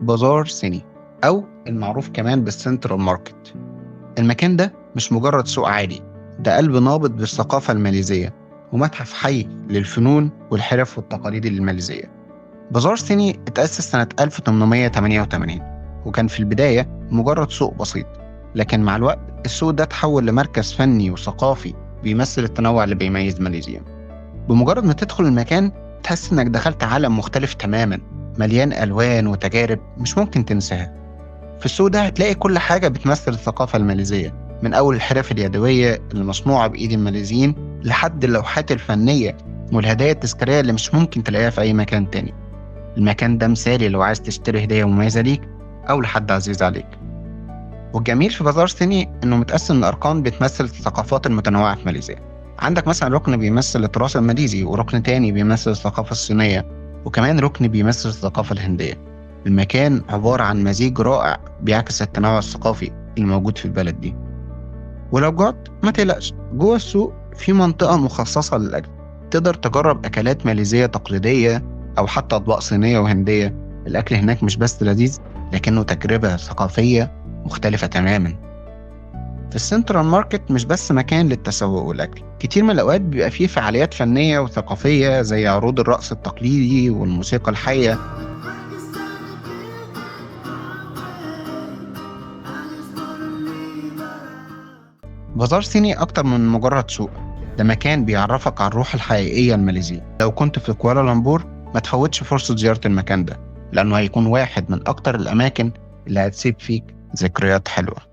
بازار سيني، أو المعروف كمان بال Central Market. المكان ده مش مجرد سوق عادي، ده قلب نابض بالثقافة الماليزية ومتحف حي للفنون والحرف والتقاليد الماليزية. بازار سيني اتأسس سنة 1888، وكان في البداية مجرد سوق بسيط، لكن مع الوقت السوق ده تحول لمركز فني وثقافي بيمثل التنوع اللي بيميز ماليزيا. بمجرد ما تدخل المكان تحس إنك دخلت عالم مختلف تماما، مليان ألوان وتجارب مش ممكن تنساها. في السوق ده هتلاقي كل حاجة بتمثل الثقافة الماليزية، من أول الحرف اليدوية المصنوعة بإيد الماليزيين لحد اللوحات الفنية والهدايا التذكارية اللي مش ممكن تلاقيها في أي مكان تاني. المكان ده مثالي لو عايز تشتري هدية مميزة ليك أو لحد عزيز عليك. والجميل في بازار سيني إنه متقسم لأركان بتمثل الثقافات المتنوعة في ماليزيا. عندك مثلا ركن بيمثل التراث الماليزي، وركن تاني بيمثل الثقافة الصينية، وكمان ركن بيمثل الثقافة الهندية. المكان عبارة عن مزيج رائع بيعكس التنوع الثقافي الموجود في البلد دي. ولو جعت ما تقلقش، جوه السوق في منطقة مخصصة للأكل، تقدر تجرب أكلات ماليزية تقليدية أو حتى أطباق صينية وهندية. الأكل هناك مش بس لذيذ، لكنه تجربة ثقافية مختلفة تماما. في ال Central Market مش بس مكان للتسوق والأكل، كتير من الأوقات بيبقى فيه فعاليات فنية وثقافية زي عروض الرقص التقليدي والموسيقى الحية. بازار سيني أكتر من مجرد سوق، ده مكان بيعرفك على الروح الحقيقية الماليزية. لو كنت في كوالالمبور ما تفوتش فرصة زيارة المكان ده، لأنه هيكون واحد من أكتر الأماكن اللي هتسيب فيك ذكريات حلوة.